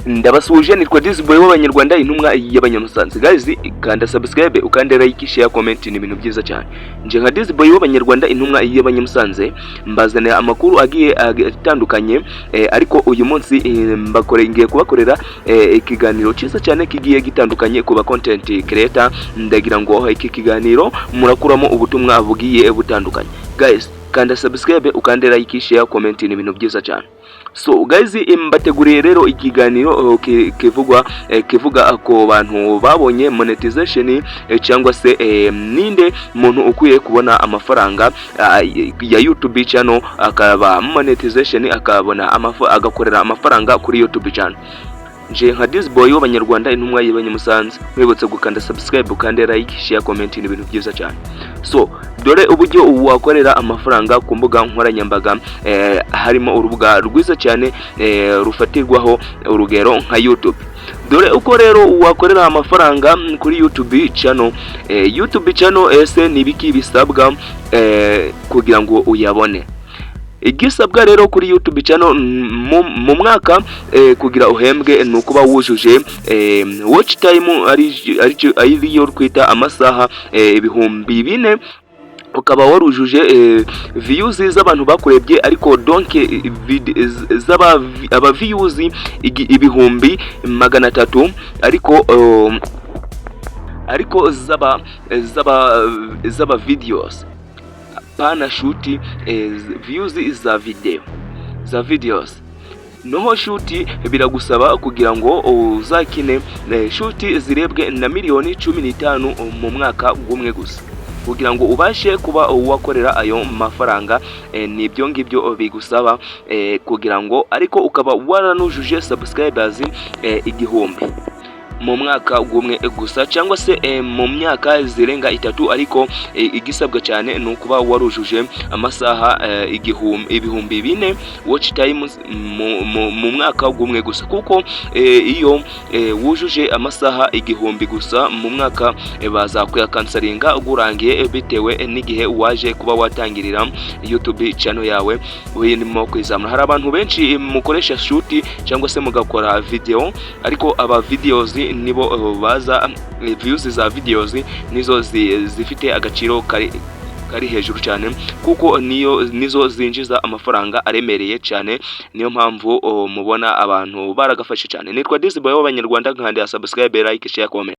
Ndabasuhuje, nitwa Dizboy w'Abanyarwanda, intumwa y'Abanyamusanze. Guys, kanda subscribe, ukande like, share, comment, ni ibintu byiza cyane. Nje nka Dizboy w'Abanyarwanda, intumwa y'Abanyamusanze, mbazanira amakuru agiye atandukanye, ariko uyu munsi ngiye kubakorera ikiganiro cyiza cyane kigiye gitandukanye ku ba content creator. Ndagira ngo iki kiganiro murakuramo ubutumwa bugiye butandukanye. Guys, kanda subscribe, ukande like, share, comment, ni ibintu byiza cyane. So guys, mbateguriye rero ikiganiro kivugwa kivuga ku bantu babonye monetization, cyangwa se ninde muntu ukwiye kubona amafaranga ya YouTube channel, akaba monetization, akabona agakorera amafaranga kuri YouTube channel. Nje nka Dizboy w'Abanyarwanda, intumwa y'Abanyamusanze, mwibutse gukanda subscribe, ukande like, share, comment, ni ibintu byiza cyane. So dore uburyo wakorera amafaranga ku mbuga nkoranyambaga, harimo urubuga rwiza cyane rufatirwaho urugero nka YouTube. Dore uko rero wakorera amafaranga kuri YouTube channel. YouTube channel, ese ni ibiki bisabwa kugira ngo uyabone? Igisabwa rero kuri YouTube channel mu mwaka kugira uhembwe ni ukuba wujuje watch time, ariyo twita amasaha 4000, ukaba warujuje views z'abantu bakurebye, ariko donc z'aba aba views 300,000, ariko z'aba videos, pana short, views za video, za videos. Noho short biragusaba kugira ngo uzakine short zirebwe na miliyoni 15 mu mwaka gumwe gusa kugira ngo ubashe kuba wakorera ayo mafaranga. Ni ibyo ngibyo bigusaba kugira ngo, ariko ukaba waranujuje subscribers 1000 mu mwaka gumwe gusa, cyangwa se mu myaka zirenga 3, ariko igisabwa cyane ni ukuba warujuje amasaha 4000 watch times mu mwaka gumwe gusa, kuko iyo wujuje amasaha 1000 gusa mu mwaka, bazakuyakansaringa gurangiye, bitewe n'igihe waje kuba watangirira YouTube channel yawe urimo kwizamura. Hari abantu benshi mukoresha short cyangwa se mugakora video, ariko aba videos nibo baza, views za videos nizo zifite agaciro kari hejuru cyane, kuko niyo nizo zinjiza amafaranga aremereye cyane. Niyo mpamvu mubona abantu baragafashe cyane. Nitwa Dizboy w'Abanyarwanda, nkanda subscribe, like, share, comment.